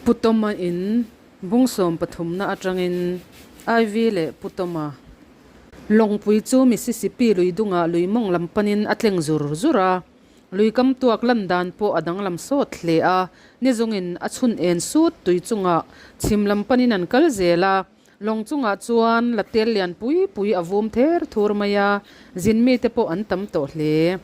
Pu Tawma in bung sawm pathumna atangin Ivy leh Pu Tawma lawngpui chu Mississippi lui dungah lui mawng lam panin a tleng zur zur a. Lui kam tuak lan dan pawh a danglam sawt hle a, ni zungin a chhun en sut tui chungah chhim lam panin an kal zel a. Lawng chungah chuan la tel lian pui pui a vum ther thur mai a, zin mite pawh an tam tawh hle.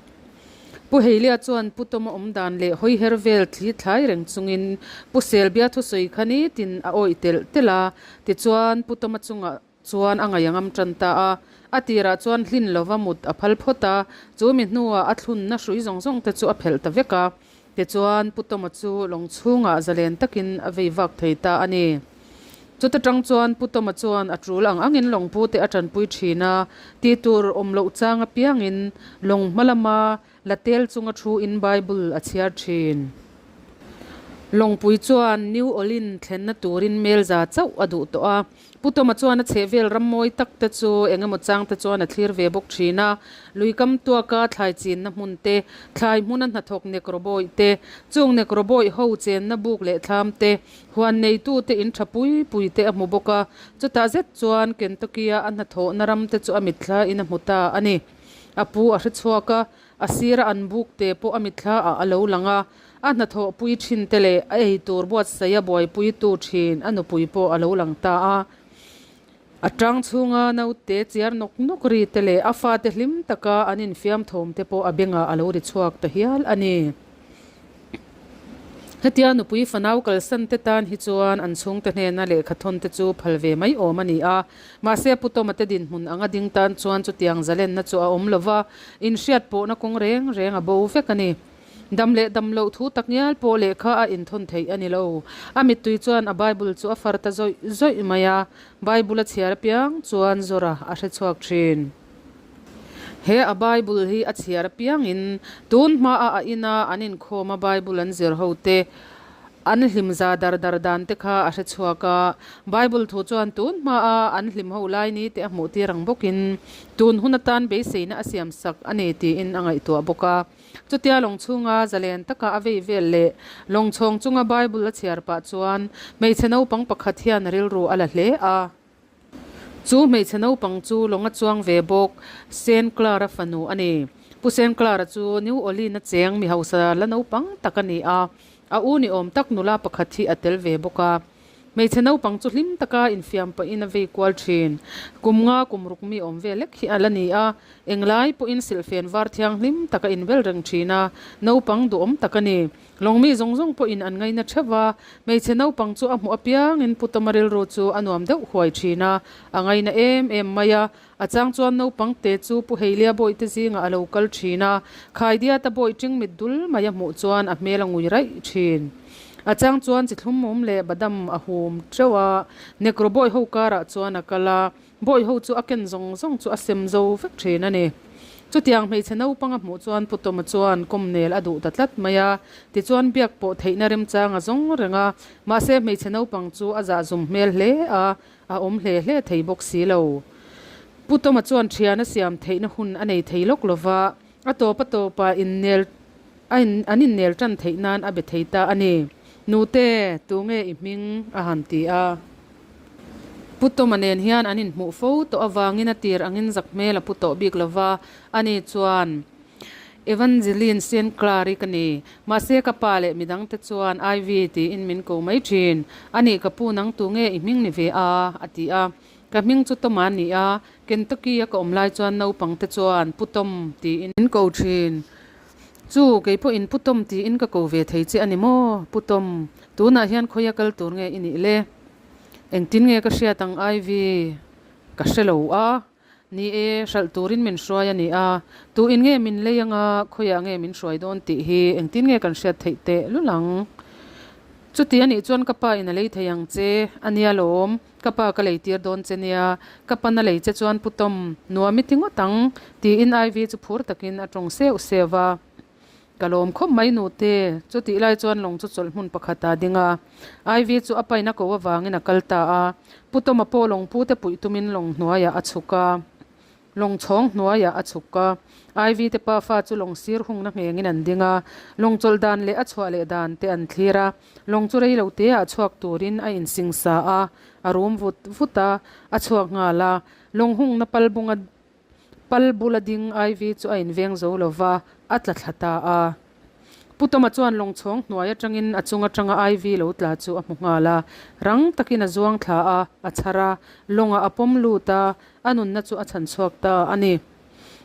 Pu Heilia chuan Pu Tawma awm dan leh hawi her vel thli thlai reng chungin Pu Selbia thusawi kha nitin a awih telh telh a, tichuan Pu Tawma chungah chuan a ngaih a ngam tan ta a. A tirah chuan hlin lova mut a phal phawt a, chu mi hnuah a thlunna hrui zawng zawng te chu a phelh ta vek a. Tichuan Pu Tawma chu lawng chhungah zalen takin a vei vak thei ta a ni. Chuta tang chuan Pu Tawma chuan a tul ang angin lawngpu te a tanpui thin a, tih tur awm loh chang apiangin lawng hma lama la tel chunga thu in Bible a chhiar thin. Lawngpui chuan New Orleans thlenna turin melza chauh a duh tawh a, Pu Tawma chuan a chhehvel ram mawi tak te chu eng emaw chang te chuan a thlir ve bawk thin a, lui kam tuaka thlai chinna hmun te, thlai hmuna hnathawk nekro bawih te, chung nekro bawih ho chenna buk leh thlam te, huan neitu te in tha pui pui te a hmu bawk a, chutah zet chuan Kentucky-a a hnathawhna ram te chu a mitthla in a hmu ta a ni. A pu a hre chhuak a, a sira an buk te pawh a mitthla ah a lo lang a, A hnathawhpui thin te leh a eitur buatsaih a buaipuitu thin a nupui pawh a lo lang ta a. A tang chhunga naute chiar nawk nawk ri te leh a fate hlim taka an infiam thawm te pawh a bengah a lo ri chhuak ta hial a ni. Hetia nupui fanau kalsan te tan hi chuan an chhungte hnena lehkha thawn te chu phal ve mai awm a ni a. Mahse Pu Tawma te dinhmun anga ding tan chuan chutiang zalenna chu a awm lova, inhriat pawhna kawng reng reng a bo vek a ni. Dam leh dam loh thu tak ngial pawh lehkha a inthawn theih a ni lo. A mittui chuan a Bible chu a far ta zawih zawih mai a, Bible a chhiar apiang chuan Zora a hre chhuak thin. He a Bible hi a chhiar apiangin tun hmaa a ina an inkhawma Bible an zir ho te an hlim za dar dar dan te kha a hre chhuak a. Bible thu chuan tun hmaa an hlim ho lai ni te a hmuh tir ang bawkin tun hun atan beiseina a siam sak a ni tiin a ngaihtuah bawk a. Chutia lawng chhunga zalen taka a vei vel leh lawng chhawng chunga Bible a chhiar pah chuan hmeichhe naupang pakhat hian a rilru a la hle a. Chu hmeichhe naupang chu lawng a chuang ve bawk, Saint Clara fanu a ni. Pu Saint Clara chu New Orleans-a cheng mi hausa la naupang tak a ni a, a u ni awm tak nula pakhat hi a tel ve bawk a. Hmeichhe naupang chu hlim taka infiam pahin a vei kual thin. Kum nga kum ruk mi awm ve lek hi a la ni a, englai pawhin silhfen var thianghlim tak a inbel reng thin a, naupang duhawm tak a ni. Lawngmi zawng zawng pawhin an ngaina theuh a, hmeichhe naupang chu a hmuh apiangin Pu Tawma rilru chu a nuam deuh huai thin a, a ngaina em em mai a. A chang chuan naupang te chu Pu Heilia bawihte zingah a lo kal thin a, Khaidiata bawih ṭing mit dul mai a hmuh chuan a hmel a ngui raih thin. A chang chuan chi thlum mum leh badam a hum teuh a, Nekro bawih ho karah chuan a kal a, bawih ho chu a ken zawng zawng chu a sem zo vek thin a ni. Chutiang hmeichhe naupang a hmuh chuan Pu Tawma chuan kawmnel a duh ta tlat mai a, tichuan biak pawh theihna remchang a zawng reng a, mahse hmeichhe naupang chu a zahzum hmel hle a, A awm hle hle thei bawk si lo. Pu Tawma chuan thian a siam theihna hun a nei thei lawk lova, a tawp a tawpah innel a in an innel tan theih nan a be thei ta a ni. Nute, tunge i hming? a han ti a. Pu Tawma nen hian an inhmuh fo tawh avangin a tir angin zak hmel a pu tawh bik lova, ani chuan, Evangeline Saint Clare-i ka ni. Mahse ka pa leh midang te chuan Ivy tiin min ko mai thin. A nih ka pu nang tu nge i hming ni ve a? a ti a. Ka hming chu Tom a ni a, Kentucky a ka awm lai chuan naupang te chuan Pu Tom tiin min ko thin. Chu kei pawhin Pu Tom tiin ka ko ve thei che a ni maw? Pu Tom, tunah hian khawia kal tur nge i nih le? Engtin nge ka hriat ang Ivy? Ka hre lo a. Ni e, hralh turin min hruai a ni a, tu in nge min lei anga khawiah nge min hruai dawn tih hi engtin nge kan hriat theih teh lul ang? Chuti a nih chuan ka pa in a lei thei ang che a nia lawm, ka pa ka lei tir dawn che nia, ka pan a lei che chuan Pu Tom, nuam i ti ngawt ang, tiin Ivy chu phur takin a tawng seuh seuh va. Ka lawm khawp mai nute, chutih lai chuan lawng chu chawlh hmun pakhat a ding a. Ivy chu a paina ko avangin a kal ta a, Pu Tawma pawh lawng pute puih tumin lawng hnuaiah a chhuk a. Lawng chhawng hnuaiah a chhuk a. Ivy te pafa chu lawng sir hungna nghengin an ding a. Lawng chawlh dan leh a chhuah leh dan te an thlir a. Lawng chu rei lo teah chhuak turin a insingsa a, a rum vut vut a, a chhuak nghal a. Lawng hungna pal bunga pal bula ding Ivy chu a inveng zo lo va, a tla thla ta a. Pu Toma chuan lawng chhawng hnuai atangin a chung atanga Ivy lo tla chu a hmu nghal a. Rang takin a zuang thla a, a chhar a, lawngah a pawm lut a, a nunna chu a chhan chhuak ta a ni.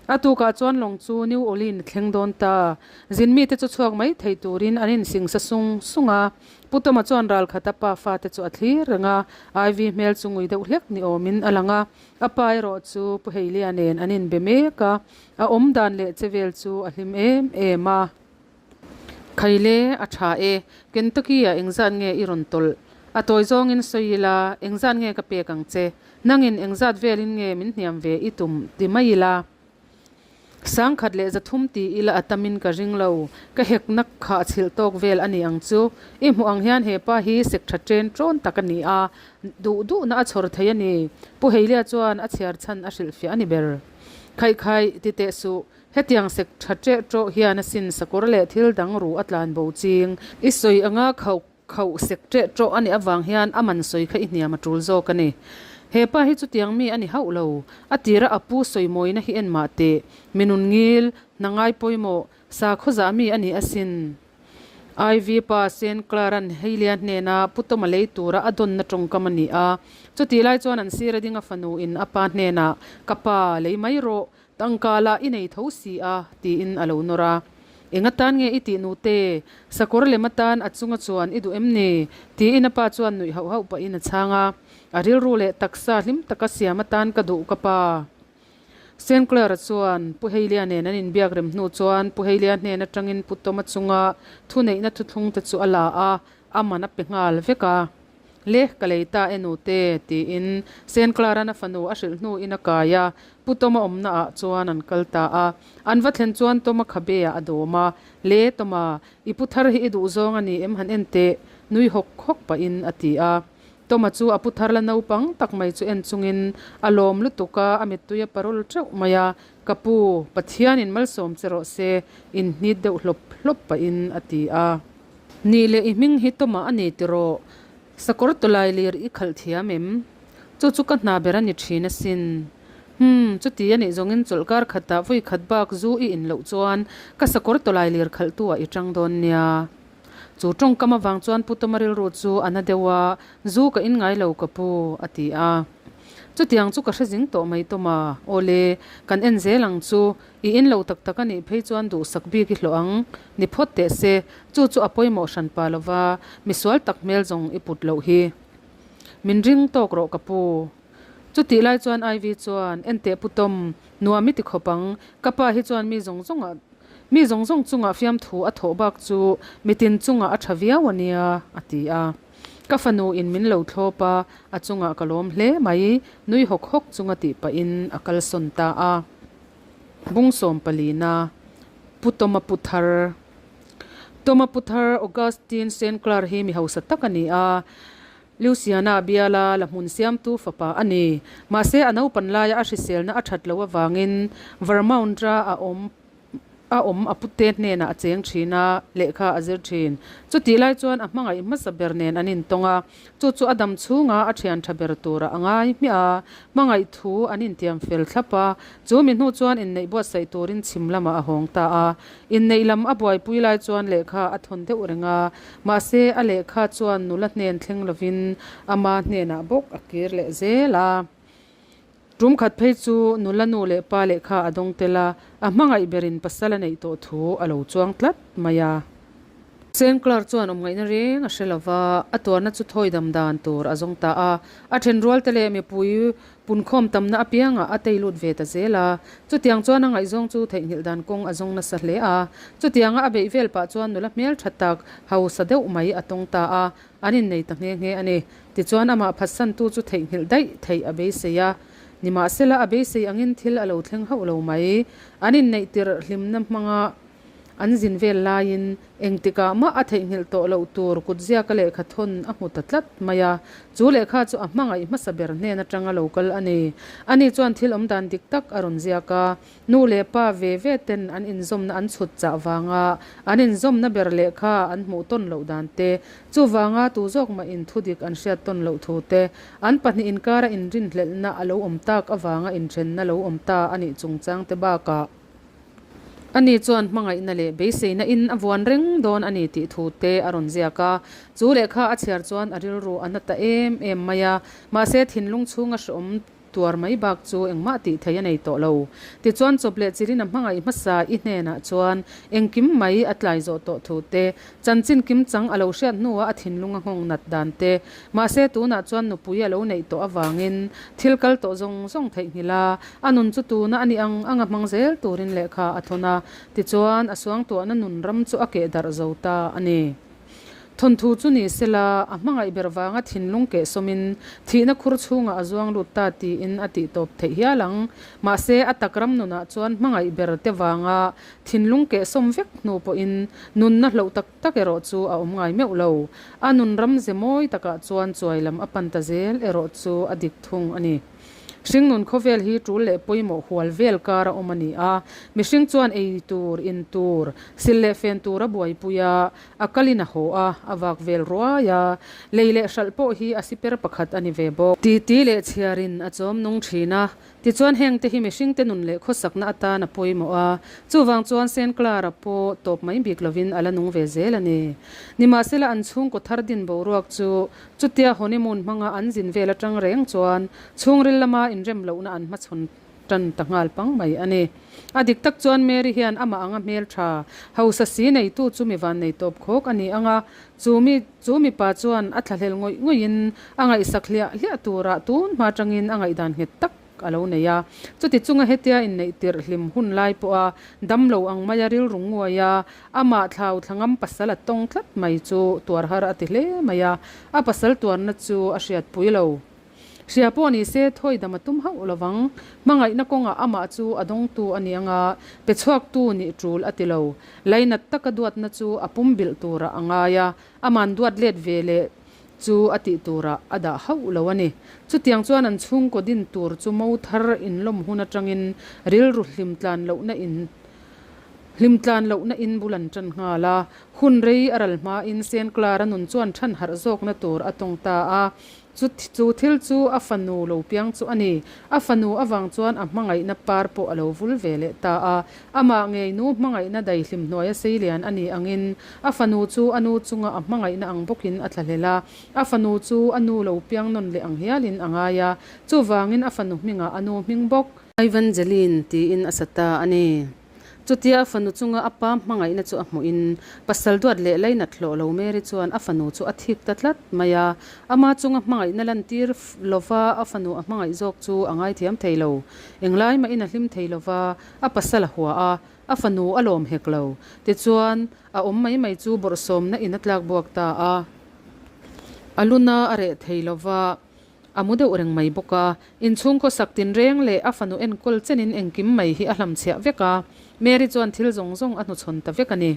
A tukah chuan lawng chu New Orleans a thleng dawn ta. Zin mite chu chhuak mai thei turin an insingsa sung sung a. Pu Toma chuan ral khata pa fate chu a thlir reng a, Ivy hmel chu ngui deuh hlek ni awmin a lang a. A pa erawh chu Pu Heilia nen an inbe mek a, a awm dan leh che vel chu a hlim em em a. Khaile, a tha e. Kentucky-ah engzat nge i rawn tawlh? A tawi zawngin sawi ila, engzat nge ka pek ang che? Nangin engzat velin nge min hniam ve i tum ti mai ila? Sangkhat leh zathum ti ila a tamin ka ring lo. Ka hekna khah chhilh tawk vel a ni ang chu. I hmuh ang hian he pa hi sek tha chen ṭawn tak a ni a, duh duhna a chhawr thei a ni. Pu Heilia chuan a chhiar chhan a hrilhfiah a ni ber. Khaih khaih, ti teh suh. Hetiang sek tha ṭeh ṭawh hian a sin sakawr leh thil dang ruh a tlan bo ching. I sawi anga khauh khauh sek ṭeh ṭawh a nih avang hian a man sawi kha i hniam a ṭul zawk a ni. He pa hi chutiang mi a ni hauh lo. A tira a pu sawi mawina hi en mah teh. Mi nun ngil, hna ngai pawimawh, sakhaw zah mi a ni asin. Iv pa Saint Clara'n Heilia hnena Pu Toma lei tura a dawnna tawngkam a ni a. Chutih lai chuan an sir a ding a fanu in a pa hnenah, Ka pa, lei mai rawh. Tangka lah i nei tho si a, tiin a lo nawr a. Eng atan nge i tih nute? Sakawr lem atan a chunga chuan i duh em ni? tiin a pa chuan nuih hauh hauh pahin a chhang a. A rilru leh taksa hlim taka siam atan ka duh ka pa. Saint Clair-a chuan Pu Heilia nen an inbiak rem hnu chuan Pu Heilia hnen atangin Pu Toma chunga thuneihna thuthlung te chu a la a, a man a pe nghal vek a. Le, ka lei ta e nute, tiin Saint Clara-na fanu a hrilh hnuin a kai a, Pu Toma awmna ah chuan an kal ta a. An va thlen chuan Toma khabe ah a dawm a, Le, Toma, i pu thar hi i duh zawng a ni em han en teh, nui hawk hawk pahin a ti a. Toma chu a pu thar la naupang tak mai chu en chungin a lawm lutuk a, a mittui a parul teuh mai a, Ka pu, Pathianin malsawm che rawh se, inhnit deuh hlawp hlawp pahin a ti a. Nih leh i hming hi Toma a ni tiraw? Sakawr tawlai lir i khalh thiam em? Chu chu ka hna ber a ni thin asin. Hum, chuti a nih zawngin chawlhkar khatah vawi khat bak zu i in loh chuan ka sakawr tawlai lir khalhtu ah i tang dawn nia. Chu tawngkam avang chuan Pu Toma rilru chu a na deuh a, Zu ka in ngai lo ka pu, a ti a. Chutiang chu ka hre zing tawh mai Toma, awle, kan en zel ang chu. I in lo tak tak a nih phei chuan duhsak bik i hlawh ang, ni phawt teh se, chu chu a pawimawh hran pa lova, misual tak hmel zawng i put loh hi. Min ring tawk rawh ka pu. Chutih lai chuan Ivy chuan, Enteh Pu Tom, nuam i ti khawp ang, ka pa hi chuan mi zawng zawngah mi zawng zawng chungah fiamthu a thawh bak chu mitin chungah a tha viau a nia, a ti a. Ka fanu in min lo thlawp a, a chungah ka lawm hle mai, nui hawk hawk chunga tih pahin a kalsawn ta a. Bung sawmpalina, Pu Toma Pu Thar Toma Pu Thar Augustine Saint Clair hi mi hausa tak a ni a, Louisiana biala la hmun siamtu fapa a ni. Mahse a naupan laia a hriselna a that loh avangin Vermount-a a awm A awm a pute hnenah a cheng thin a, lehkha a zir thin. Chutih lai chuan a hmangaih hmasa ber nen an intawng a, chu chu a dam chhunga a thian tha ber turah a ngai hmiah a, hmangaih thu an intiam fel thlap a. Chu mi hnu chuan inneih buatsaih turin chhim lamah a hawng ta a. Inneih lam a buaipui lai chuan lehkha a thawn deuh reng a, mahse a lehkha chuan nula hnen thleng lovin ama hnenah bawk a kir leh zel a. Tum khat phei chu nula nu leh pa lehkha a dawng tel a, a hmangaih berin pasal a neih tawh thu a lo chuang tlat mai a. Saint Clair chuan awmngaihna reng a hre lo va, a tuarna chu thawi dam dan tur a zawng ta a. A thenrualte leh mipui punkhawm tamna apiangah a tei lut ve ta zel a. Chutiang chuan a ngaihzawng chu theihnghilh dan kawng a zawng nasa hle a. Chutianga a beih vel pah chuan nula hmel tha tak, hausa deuh mai a tawng ta a. An innei ta nghe nghe a ni. Tichuan amah phatsantu chu theihnghilh daih theih a beisei a. Nimahsela a beisei angin thil a lo thleng hauh lo mai. An inneih tirh hlimna hmanga. An zin vel laiin engtikah mah a theihnghilh tawh loh tur kutziaka lehkha thawn a hmu ta tlat mai a. Chu lehkha chu a hmangaih hmasa ber hnen atanga lo kal a ni. Ani chuan thil awmdan dik tak a rawn ziak a. Nu leh pa ve ve ten an inzawmna an chhut chah vanga an inzawmna ber lehkha an hmuh tawn loh dan te, chuvanga tu zawk mahin thudik an hriat tawn loh thu te, an pahnih inkara inrinhlelhna a lo awm tak avanga inthenna lo awm ta a nih chungchang te bakah, Ani chuan hmangaihna leh beiseina in a vuan reng dawn a ni tih thu te a rawn ziak a. Chu lehkha a chhiar chuan a rilru a na ta em em mai a, mahse thinlung chhunga hrehawm tuar mai bak chu engmah tih theih a nei tawh lo. Tichuan chawp leh chilin a hmangaih hmasa i hnenah chuan engkim mai a tlai zawh tawh thu te, chanchin kimchang a lo hriat hnuah a thinlung a nghawng nat dan te, mahse tunah chuan nupui a lo neih tawh avangin thil kal tawh zawng zawng theihnghilh a, A nun chu tuna a nih ang ang a hmang zel turin lehkha a thawn a, tichuan a suangtuahna nun ram chu a keh darh zo ta a ni. Thawnthu chu ni sela, a hmangaih ber vanga thinlung kehsawmin thihna khur chhungah a zuang lut ta tiin a tih tawp theih hial ang. Mahse, a tak ram nunah chuan hmangaih ber te vanga thinlung kehsawm vek hnu pawhin nunna hloh tak tak erawh chu a awm ngai meuh lo. A nun ram ze mawi takah chuan chuai lam a pan ta zel erawh chu a dik thung a ni. Hringnun khawvel hi tul leh pawimawh hual vel kar a awm a ni a. Mihring chuan ei tur, in tur, sil leh fen tur a buaipui a, a kalin a haw a, a vak vel ruai a. Lei leh hralh pawh hi a siper pakhat a ni ve bawk. Titi leh chhiarin a chawm nung thin a. Tichuan hengte hi mihringte nun leh khawsakna atan a pawimawh a. Chuvang chuan Saint Clara pawh tawp mai bik lovin a la nung ve zel a ni. Nimahsela an chhungkaw thar din boruak chu Chutia honeymoon hmanga an zin vel atang reng chuan chhungril lama inrem lohna an hmachhawn tan ta nghal pang mai a ni. A dik tak chuan Mary hian amah anga hmeltha, hausa si neitu chu mi vannei tawp khawk a ni ang a, chu mi chu mipa chuan a thlahlel ngawih ngawih-in a ngaihsak hliah hliah turah tun hma atangin a ngaihdan nghet tak a lo nei a. Chuti chunga hetia inneih tirh hlim hun lai pawha damlo ang maia rilru nguai a, amah thlau thlangam pasal a tawng tlat mai chu tuar har a ti hle mai a, a pasal tuarna chu a hriatpui lo. Hria pawh ni se thawi dam a tum hauh lo vang. Hmangaihna kawngah amah chu a dawngtu a ni ang a, pe chhuaktu nih tul a ti lo. Lainat taka duatna chu a pumbilh turah a ngai a, aman duat let ve leh chu a tih turah a dah hauh lo a ni. Chutiang chuan an chhungkaw din tur chu mo thar inlawm hun atangin rilru hlim tlan lohna in hlim tlan lohna in bul an tan nghal a. Hun rei a ral hmain Saint Clara nun chuan than harh zawkna tur a tawng ta a. Chu chu thil chu a fanu lo piang chu a ni. A fanu avang chuan a hmangaihna par pawh a lo vul ve leh ta a. Amah ngei nu hmangaihna daihlim hnuaia seilian a nih angin a fanu chu a nu chunga a hmangaihna ang bawkin a thlahlel a. A fanu chu a nu lo piang nawn leh ang hialin a ngai a, chuvangin a fanu hmingah a nu hming bawk. Evangeline tiin a sa ta a ni. Chutia a fanu chunga a pa hmangaihna chu a hmuhin, pasal duat leh lainat hlawh lo Mary chuan a fanu chu a thik ta tlat mai a. Ama chunga hmangaihna lantir lova a fanu a hmangaih zawk chu a ngaithiam thei lo. Englai mahin a hlim thei lova, a pasal a hua a, a fanu a lawm hek lo. Tichuan, a awm mai mai chu bawrhsawmna in a tlak buak ta a. A luna a reh thei lova. A mu deuh reng mai bawk a, inchhung khawsak tinreng leh a fanu enkawl chenin engkim mai hi a hlamchhiah vek a, Mary chuan thil zawng zawng a hnuchhawn ta vek a ni.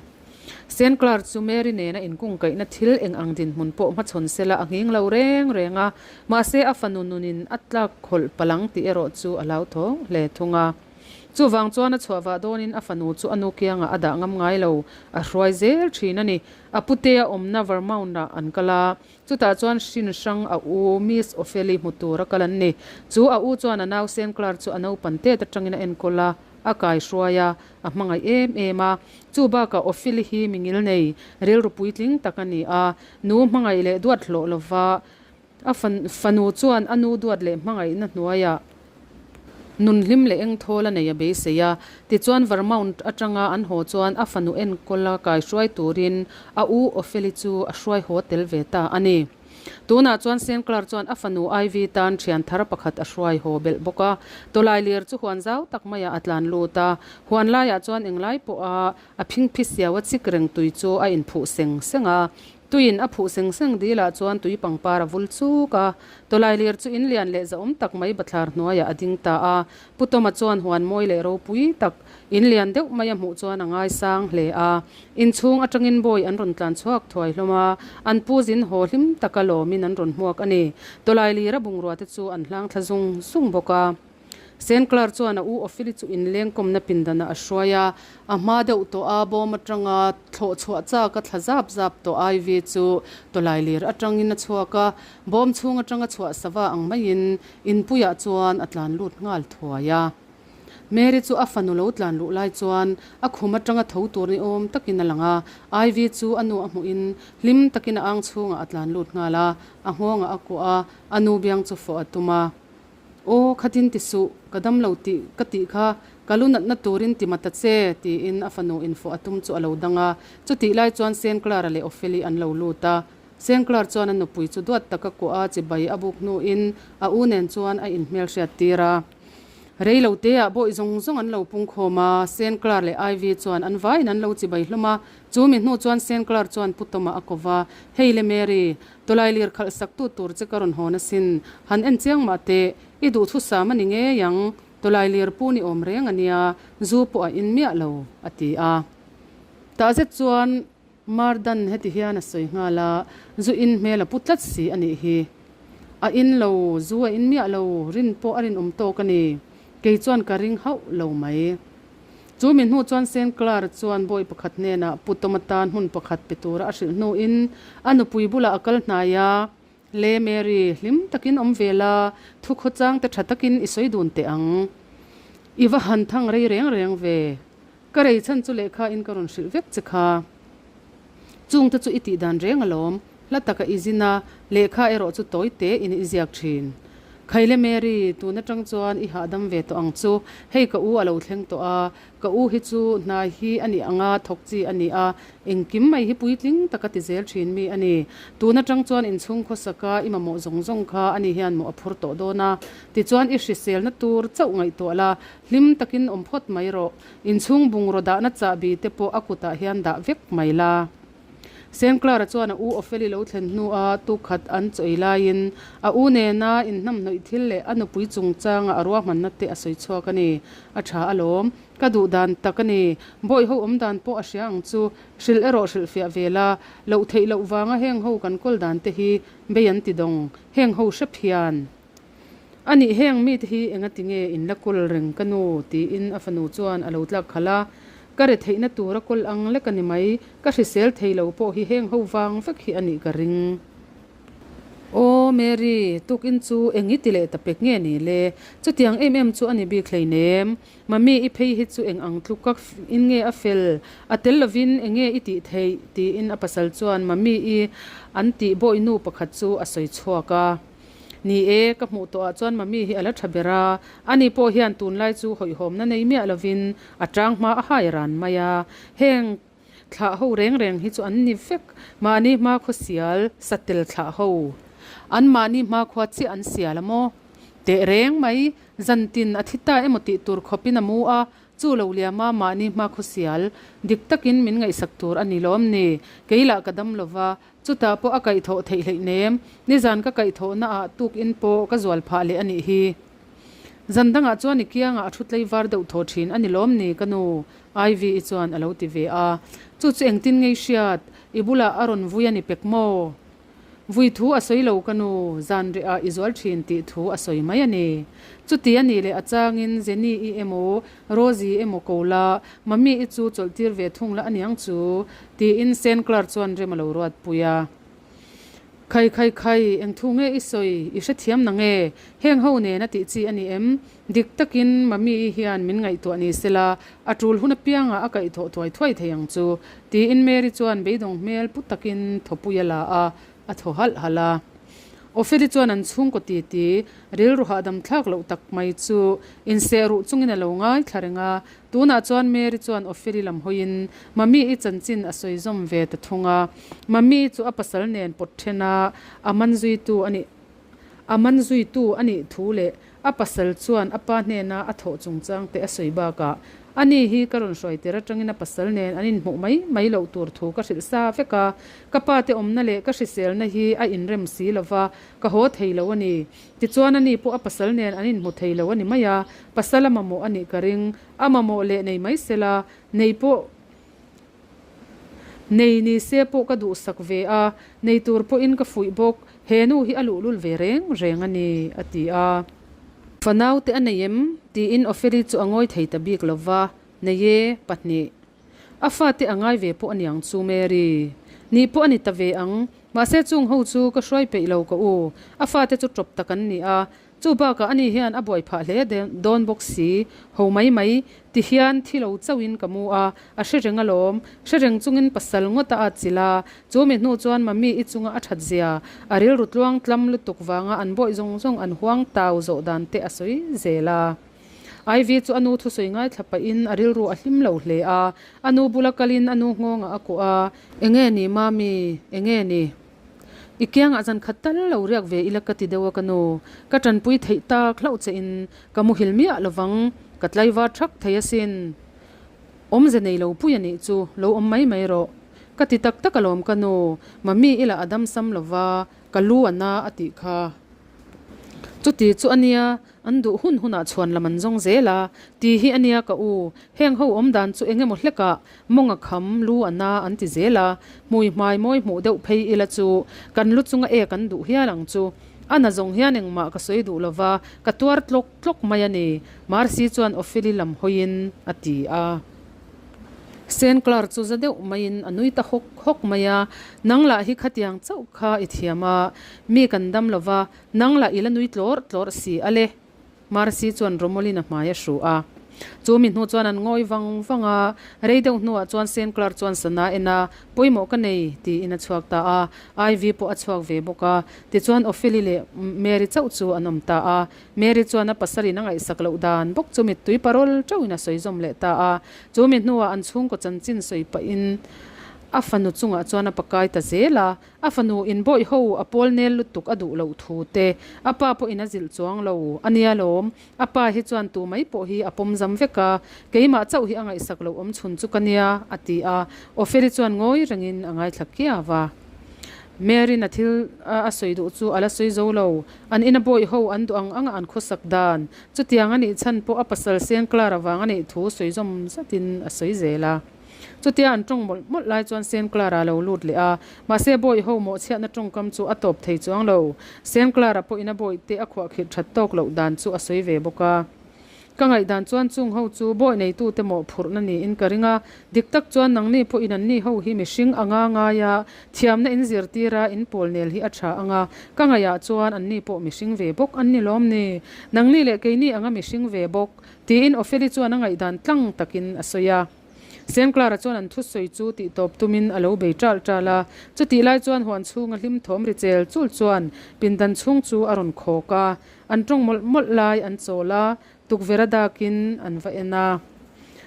Saint Clare chu Mary nena inkungkaihna thil eng ang dinhmun pawh hmachhawn sela a nghing lo reng reng a, mahse a fanu nunin a tlak khawlh palang tih erawh chu a hlauthawng hle thung a. Chuvang chuan a chhuah vah dawnin a fanu chu a nu kiangah a dah ngam ngai lo, a hruai zel thin a ni. A putea awmna Vermount-ah an kal a, Chutah chuan hrin hrang a u Miss Opheli hmu tur a kal an ni. Chu a u chuan a nau Saint Clare chu a naupan tet atangin a enkawl a, a kaihruai a, a hmangaih em em a. Chu bakah Opheli hi mi ngil nei, rilru puitling tak a ni a, nu hmangaih leh duat hlawh lova a fanu chuan a nu duat leh hmangaihna hnuaiah Nun hlim leh eng thawl a nei a beisei a, tichuan Vermount atanga an haw chuan a fanu enkawl a kaihruai turin a u Opheli chu a hruai haw tel ve ta a ni. Tunah chuan Saint Clare chuan a fanu Ivy tan thian thar pakhat a hruai haw belh bawk a, tawlai lir chu huan zau tak maiah a tlan lut a, huan laiah chuan englai pawha a phingphi siau a chik reng tui chu a inphuh seng seng a. Tuiin a phuh seng seng dilah chuan tui pangpar a vul chuk a. Tawlailir chu in lian leh zahawm tak mai bathlar hnuaiah a ding ta a. Pu Tawma chuan huan mawi leh ropui tak, in lian deuh mai a hmuh chuan a ngaisang hle a. Inchhung atangin bawi an rawn tlan chhuak thuai hlawm a, an pu zin haw hlim taka lawmin an rawn hmuak a ni. Tawlailira bungrua te chu an hlang thla zung zung bawk a. Saint Clair chuan a u Ophili chu inlengkawmna pindanah a hruai a, a hma deuh tawh a bawm atanga thlawh chhuah chak a thla zap zap tawh Ivy chu tawlailir atangin a chhuak a, bawm chhung atanga chhuah sava ang maiin inpuiah chuan a tlan lut nghal thuai a. Mary chu a fanu lo tlan luh lai chuan a khum atanga tho tur ni awm takin a lang a, Ivy chu a nu a hmuhin hlim takin a ang chhungah a tlan lut nghal a, a nghawngah a kuah a, a nu biang chu fawh a tum a. Aw, khatin ti suh, ka dam lo tih ka tih kha, ka lu natna turin ti ma ta che, tiin a fanu infawh a tum chu a lo dang a. Chutih lai chuan Saint Clara leh Opheli an lo lut a. Saint Clair chuan a nupui chu duat taka kuah a chibai a buk hnuin a u nen chuan a inhmelhriat tir a. Rei lo teah bawih zawng zawng an lo pung khawm a, Saint Clair leh Ivy chuan an vaiin an lo chibai hlawm a. Chu mi hnu chuan Saint Clair chuan Pu Tawma a ko va, Hei le Mary, tawlai lir khalh saktu tur che ka rawn hawn asin, han en chiang mah teh, i duhthusam a ni ngei ang, tawlai lir pu ni awm reng a nia, zu pawh a in miah lo, a ti a. Tah zet chuan. Mardan heti hian a sawi nghal a, zu in hmel a pu tlat si a nih hi. A in lo, zu a in miah lo, rin pawh a rinawm tawk a ni. Kei chuan ka ring hauh lo mai. Chu mi hnu chuan Saint Clair chuan bawi pakhat hnenah Pu Tawma tan hmun pakhat pe tura a hrilh hnuin a nupui bulah a kal hnai a, Le Mary, hlim takin awm ve la, thu khawchang te tha takin i sawi dun teh ang. I va han thang rei reng reng ve. Ka rei chhan chu lehkha in ka rawn hrilh vek che kha. Chung te chu i tih dan reng alawm, hla taka i zin a, lehkha erawh chu tawi te in i ziak thin. Khaile Mary, tun atang chuan i hahdam ve tawh ang chu, hei ka u a lo thleng tawh a, ka u hi chu hna hi a nih anga thawk chi a ni a, engkim mai hi puitling taka ti zel thin mi a ni. Tun atang chuan inchhung khawsaka i mamawh zawng zawng kha ani hian mawh a phur tawh dawn a, tichuan i hriselna tur chauh ngaihtuah la, Hlim takin awm phawt mai rawh. Inchhung bungraw dahna chahbi te pawh a kutah hian dah vek mai la. Saint Clara chuan a u Opheli lo thlen hnua tukkhat an chawi laiin a u nena inhnamhnawih thil leh a nupui chungchanga a ruahmanna te a sawi chhuak a ni. A tha alawm. Ka duh dan tak a ni. Bawi ho awm dan pawh a hria ang chu. Hrilh erawh hrilhfiah ve la. Loh theih loh vanga heng ho kan kawl dan te hi bei an ti dawng. Heng ho hrep hian. A nih heng mite hi engati nge in la kawl reng ka nu? tiin a fanu chuan a lo tlak khalh a. Ka re theihna tur a kawl ang lek a ni mai, ka hrisel thei lo pawh hi heng ho vang vek hi a nih ka ring. Aw Mary, tukin chu eng i ti leh ta pek nge ni le? Chutiang em em chu a ni bik hleinem. Mami i phei hi chu eng ang tluk ka in nge a fel? A tel lovin eng nge i tih theih? tiin a pasal chuan Mami i an tih bawihnu pakhat chu a sawi chhuak a. Ni e, ka hmuh tawhah chuan Mami hi a la tha ber a, ani pawh hian tunlai chu hawihhawmna nei miah lovin a tang hma a hai ran mai a. Heng thlah ho reng reng hi chu an ni vek, mahni hmakhua sial satel thlah ho. An mahni hmakhua chiah an sial a maw? Teh reng mai, zantin a thi ta emaw tih tur khawpin a mu a, chu lo liama mahni hmakhua sial dik takin min ngaihsak tur a ni lawm ni? Kei lah ka dam lova, Chutah pawh a kaihthawh theih hleih nem. Nizan ka kaihthawhna ah tuk in pawh ka zual phah leh a nih hi. Zan dangah chuan i kiangah a thu tlei var deuh thaw thin a ni lawm ni ka nu? Ivy i chuan a lo ti ve a. Chu chu engtin ngei hriat? I bulah a rawn vui a ni pek maw? Vui thu a sawi lo ka nu, zan reh ah i zual thin tih thu a sawi mai a ni. Chuti a nih leh a changin Jenny i emaw Rosie emaw ko la, Mummy i chu chawlh tir ve thung la aniang chu, tiin Saint Clair chuan rem a lo ruat pui a. Khai khai khai, eng thu nge i sawi, i hrethiam na nge? Heng ho nena tih chi a ni em? Dik takin Mummy i hian min ngaihtuah ni sela, a tul hun apiangah a kaihthawh thuai thuai thei ang chu, tiin Mary chuan beidawng hmel pu takin thawpui a la a, a thaw halh halh a. Opheli chuan an chhungkaw titi, rilru hahdam thlak loh tak mai chu inseh ruh chungin a lo ngaithla reng a. Tunah chuan Mary chuan Opheli lam hawiin Mummy i chanchin a sawi zawm ve ta thung a. Mummy chu a pasal nen pawt then a, a man zuitu a nih a man zuitu a nih thu leh a pasal chuan a pa hnena a thawh chungchang te a sawi bakah. Ani hi ka rawn hruai tir atangin a pasal nen an inhmuh mai mai loh tur thu ka hrilh sa vek a. Ka pa te awmna leh ka hriselna hi a inrem si lo va, ka haw thei lo a ni. Tichuan ani pawh a pasal nen an inhmu thei lo a ni mai a, pasal a mamawh a nih ka ring. A mamawh leh nei mai sela, nei pawh nei ni se pawh ka duhsak ve a, nei tur pawhin ka fuih bawk. He nu hi a luhlul ve reng reng a ni, a ti a. Fanaute a nei em? tiin Opheli chu a ngawi thei ta bik lo va, Nei e, pahnih. A fate a ngai ve pawh a niang chu Mary. Nih pawh a ni ta ve ang, mahse chung ho chu ka hruai peih lo ka u, a fate chu tawp tak an ni a, chu bakah ani hian a buai phah hle dawn bawk si, ho mai mai, ti hian thi lo chauhin ka mu a, a hre reng alawm, hre reng chungin pasal ngawt a atchilh a, chu mi hnu chuan Mami i chunga a that zia, a rilru tluang tlam lutuk vanga an bawih zawng zawng an huang tau zawh dan te a sawi zel a. Ivy chu a nu thusawi ngaithla pahin a rilru a hlim lo hle a, a nu bula kalin a nu nghawngah a kuah a. Enge ni Mami, enge ni? I kiangah zan khat tal lo riak ve ila ka ti deuh a ka nu, ka tanpui theih tak hlauh che in ka muhil miah lovang, ka tlaivar thak thei asin. Awmze nei lo pui a nih chu, lo awm mai mai rawh. Ka ti tak tak alawm ka nu, Mami ila a damsam lova, ka lu a na a tih kha. Chuti chu a nia, An duh hun hunah chhuan lam an zawng zel a, ti hi a nia ka u, heng ho awm dan chu eng emaw hlekah mawng a kham, lu a na an ti zel a, hmui hmai mawi hmuh deuh phei ila chu kan lu chunga ek an duh hial ang chu. A na zawng hian engmah ka sawi duh lova, ka tuar tlawk tlawk mai a ni, Marcy chuan Opheli lam hawiin a ti a. Senclar chu za deuh maiin a nui ta hawk hawk mai a, Nang lah hi khatiang chauh kha i thiam a, mi kan dam lova, Nang lah i la nui tlawr tlawr si a le. Marcy chuan Romolin a hmai a hru a. Chu mi hnu chuan an ngawi vang vang a, rei deuh hnuah chuan Senclar chuan sana en a, Pawimawh ka nei, tiin a chhuak ta a. Ivy pawh a chhuak ve bawk a. Tichuan Opheli leh Mary chauh chu an awm ta a. Mary chuan a pasalin a ngaihsak loh dan bawk chu mittui parawl teuhin a sawi zawm leh ta a. Chu mi hnuah an chhungkaw chanchin sawi pahin a fanu chungah chuan a pakai ta zel a. A fanu in bawih ho a pawl nel lutuk a duh loh thu te, a pa pawhin a zilh chuang lo a nia lawm. A pa hi chuan tu mai pawh hi a pawm zam vek a, keimah chauh hi a ngaihsak loh awm chhun chu ka nia, a ti a. Opheli chuan ngawi rengin a ngaithla kiau a. Mary'n a thil a sawi duh chu a la sawi zo lo. An ina bawih ho an duh ang anga an khawsak dan, chutiang a nih chhan pawh a pasal Seng Clara vang a nih thu sawi zawm zatin a sawi zel a. Chutia an tawng mawlh mawlh lai chuan Saint Clara a lo lut leh a, mahse bawi ho mawhchhiatna tawngkam chu a tawp thei chuang lo. Saint Clara pawhin a bawihte a khuahkhirh that tawk loh dan chu a sawi ve bawk a. Ka ngaihdan chuan chung ho chu bawi neitute mawhphurhna niin ka ring a, dik tak chuan nangni pawhin anni ho hi mihring anga ngaia thiamna in zirtir a, in pawl nel hi a tha ang a, ka ngaihah chuan anni pawh mihring ve bawk an ni lawm ni? Nangni leh keini anga mihring ve bawk, Tiin Opheli chuan a ngaihdan tlang takin a sawi a. Saint Clara chuan an thusawi chu tihtawp tumin a lo bei ṭalh ṭalh a. Chutih lai chuan huan chhunga hlim thawm ri chel chul chuan pindan chhung chu a rawn khawk a. An ṭawng mawlh mawlh lai an chawl a, tukverh a dakin an va en a.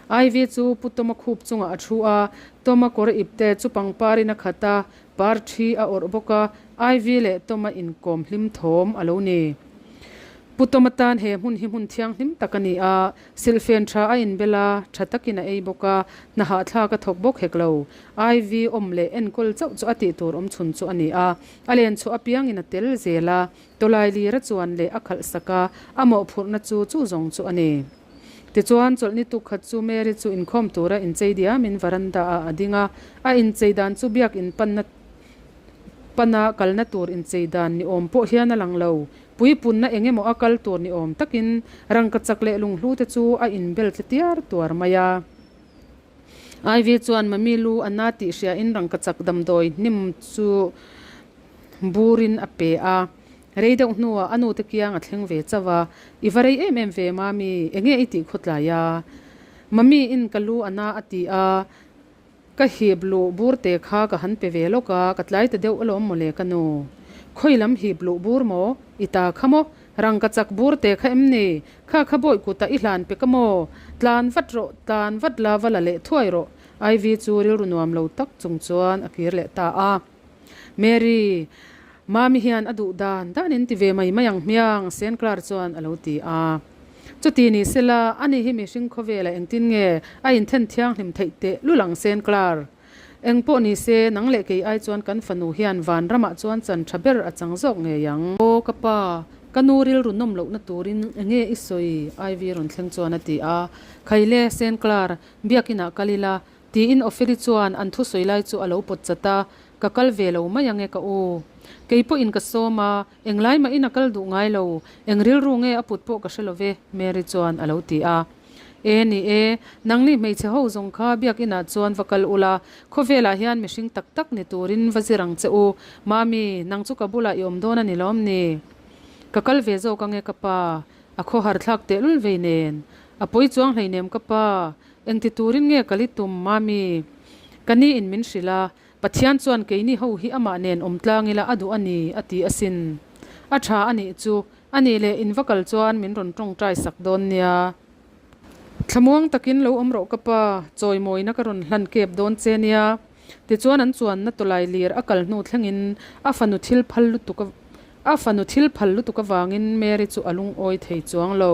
Ivy chu Pu Toma khup chungah a thu a, Toma kawr ipte chu pangparin a khat a, par ṭhi a awrh bawk a, Ivy leh Toma inkawm hlim thawm a lo ni. Pu Toma tan he hmun hi hmun thianghlim tak a ni a, silhfen tha a inbel a, tha takin a ei bawk a, hna hahthlak a thawk bawk hek lo. IV awm leh enkawl chauh chu a tih tur awm chhun chu a ni a, a len chhuah apiangin a tel zel a, tawlai lir a chuan leh a khalh sak a, a mawhphurhna chu chu zawng chu a ni. Tichuan, chawlhni tuk khat chu Mary chu inkhawm tura inchei diamin varanda ah a ding a, a inchei dan chu biak inpanna pana kalna tur inchei dan ni awm pawh hian a lang lo. Puipunna eng emaw a kal tur ni awm takin rangkachak leh lunghlu te chu a inbel tle tiar tuar mai a. Ivy chuan Mami lu a na tih hriain rangkachak damdawi hnim chu burin a pe a. Rei deuh hnuah a nute kiang a thleng ve chauh a, I va rei em em ve Mami, enge i tih khawtlai a? Mami in ka lu a na a ti a. Ka hip luh bur te kha ka han pe ve lawk a, ka tlai ta deuh alawm mawle ka nu. Khawi lam hip luh bur maw? I ta kha maw? Rangka chak bur te kha em ni? Kha kha bawi kutah i hlan pe ka maw? Tlan vat rawh, tlan vat la va la leh thuai rawh. Ivy chu rilru nuam lo tak chung chuan a kir leh ta a. Mary, Mami hian a duh dan dan in ti ve mai mai ang hmiang, Senclar chuan a lo ti a. Chuti ni sela, ani hi mihring khawvelah engtin nge a inthen thianghlim theih teh lul ang Sen Clar? Eng pawh ni se, nang leh kei ai chuan kan fanu hian van ramah chuan chan tha ber a chang zawk ngei ang. Aw ka pa, ka nu rilru nawm lohna turin enge i sawi? Ivy rawn thleng chuan a ti a. Khaile, Sen Clar, biakinah kal ila, tiin Opheli chuan an thusawi lai chu a lo pawt chat a, Ka kal ve lo mai ange ka u. Kei pawhin ka sawm a, englai mahin a kal duh ngai lo, eng rilru nge a put pawh ka hre lo ve, Mary chuan a lo ti a. E ni e, nangni hmeichhe ho zawng kha biakinah chuan va kal ula, khawvelah hian mihring tak tak ni turin va zir ang che u. Mami, nang chu ka bulah i awm dawn a ni lawm ni? Ka kal ve zawk ange ka pa, a khawhar thlak tehlul vei nen. A pawi chuang hleinem ka pa, engti turin nge kal i tum Mami? Ka ni in min hrilh a, Pathian chuan keini ho hi amah nen awm tlang ila a duh a ni, a ti asin. A tha a nih chu, a nih leh in va kal chuan min rawn tawngtai sak dawn nia. Thlamuang takin lo awm rawh ka pa, chawimawina ka rawn hlan kep dawn che nia. Tichuan an chuanna tawlai lir a kal hnu thlengin a fanu thil phal lutuk a fanu thil phal lutuk avangin Mary chu a lungawi thei chuang lo.